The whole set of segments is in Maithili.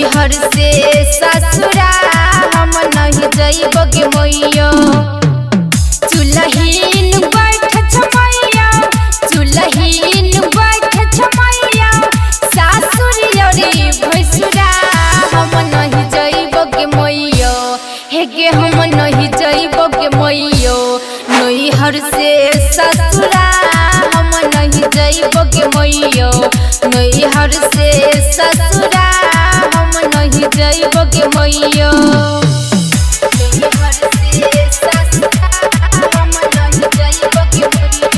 नैहर से ससुरा हम नहीं जइब गे मैया। चुलहीन बैठ छमैया, चुलहीन बैठ छमैया, सासुर अरी भैसुरा हम नहीं जइब गे मैया। हे गे हम नहीं जइब गे मैया, नैहर से ससुरा हम नहीं जइब गे मैया। नैहर से ससुरा हम नहीं जइब गे मैया। नैहर से ससुरा हम नहीं जइब गे मैया।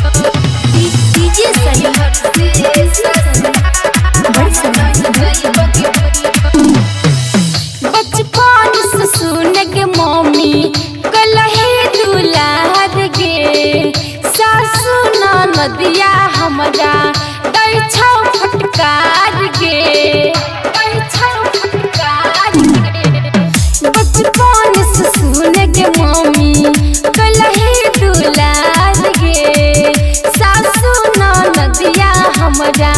डीजे सनी, नैहर से ससुरा हम नहीं जइब गे मैया। बचपन से सुन के मम्मी कलहे दुलार गे, सासु ननदिया हमरा दै छौ फटकार गे, दै छौ फटकार गे। बचपन से सुन के मम्मी कलहे दुलार गे, सासु ननदिया हमरा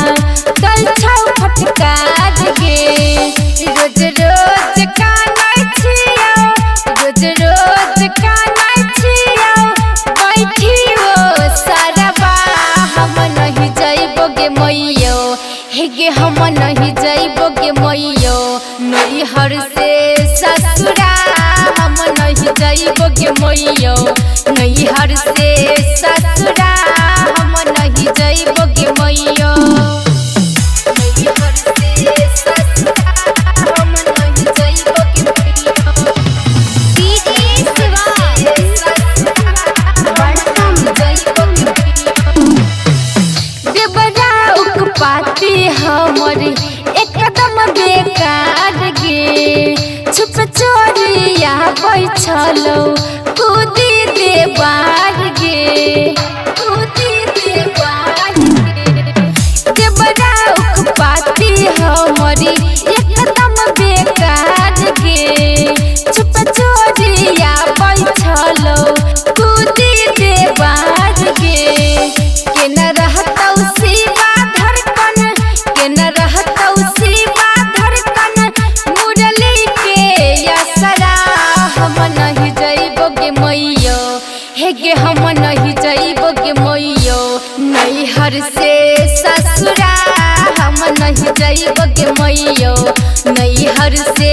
दै छौ फटकार गे। रोज रोज कानै छियौ, रोज रोज कानै छियौ, बैठियो सरबा हम नहीं जइब गे मैयो। हे गे हम नहीं जइब गे मैयो, नैहर से ससुरा हम नहीं जइब गे मैयो। नैहर से ससुरा हम नहीं जइब गे मैयो। नैहर से ससुरा हम नहीं जइब गे मैयो। डीजे शिवा, देवरा उकपाती हमर एकदम बेकार गे, छुप चोरिया बैठलो कूदी देवार गे, कूदी देवार गे। देवरा उकपाती हमर एकदम बेकार गे, छुप चोरिया बैठलो कूदी देवार गे। केना रहतौ शिवा धड़कन, केना रहतौ शिवा धड़कन, मुरली के असरा हम नहीं जइब गे मैयो। हे गे हम नहीं जइब गे मैयो, नैहर से ससुरा हम नहीं जइब गे मैयो। नैहर से